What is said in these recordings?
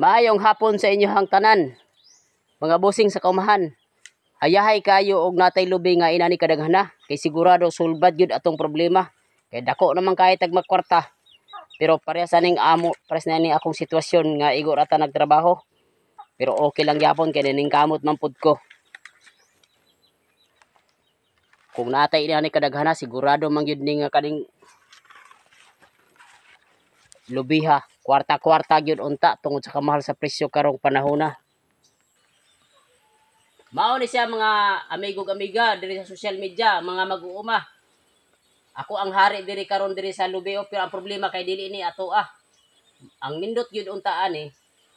Maayong hapon sa inyohang tanan, mga bossing sa kaumahan. Hayahay kayo og natay lubi nga inani kadaghana kay sigurado sulbad gyud atong problema. Kay dako naman kay tag magkwarta. Pero parehas aning amo, parehas na ni akong sitwasyon nga igo ra ta nagtrabaho. Pero okay lang gyapon kay naningkamot man pud ko. Kung natay inani kadaghana, sigurado man gyud ni nga kaning lubiha, kwarta-kwarta gyud unta tungod sa kamahal sa presyo karong panahona. Mao ni siya, mga amigo ug amiga diri sa social media, mga mag-uuma. Ako ang hari diri karon diri sa Lubio, pero ang problema kay dili ni ato ah. Ang nindot gyud unta ani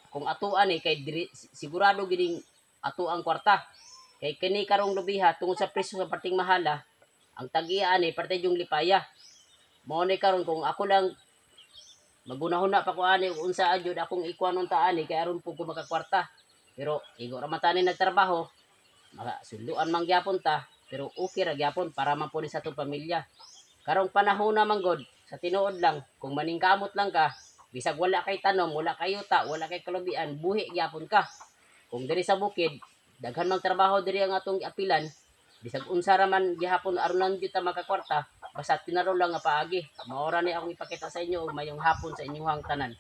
kung ato ani kay diri sigurado gyud ato ang kwarta. Kay kini karong lubiha, tungod sa presyo sa perting mahala, ang tag-iya ani parte yung lipaya. Mao ni karon kung ako lang, magunahuna pa ko ani ug unsa gyud akong ikuan unta ani kay aron pud ko makakwarta. Pero igo ra man tani nagtrabaho, maka sulduan man gyapon ta, pero okay ra gyapon para man po ni sa atong pamilya. Karong panahon na man god, sa tinuod lang, kung maningkamot lang ka, bisag wala kay tanom, wala kay yuta, wala kay kalubian, buhi gyapon ka. Kung diri sa bukid, daghan mang trabaho diri ang atong apilan, bisag unsa ra man gihapon aron lang gyud ta makakwarta, basta tinaro lang nga paagi. Mao ra ni akong ipakita sa inyo ug mayong hapon sa inyong tanan.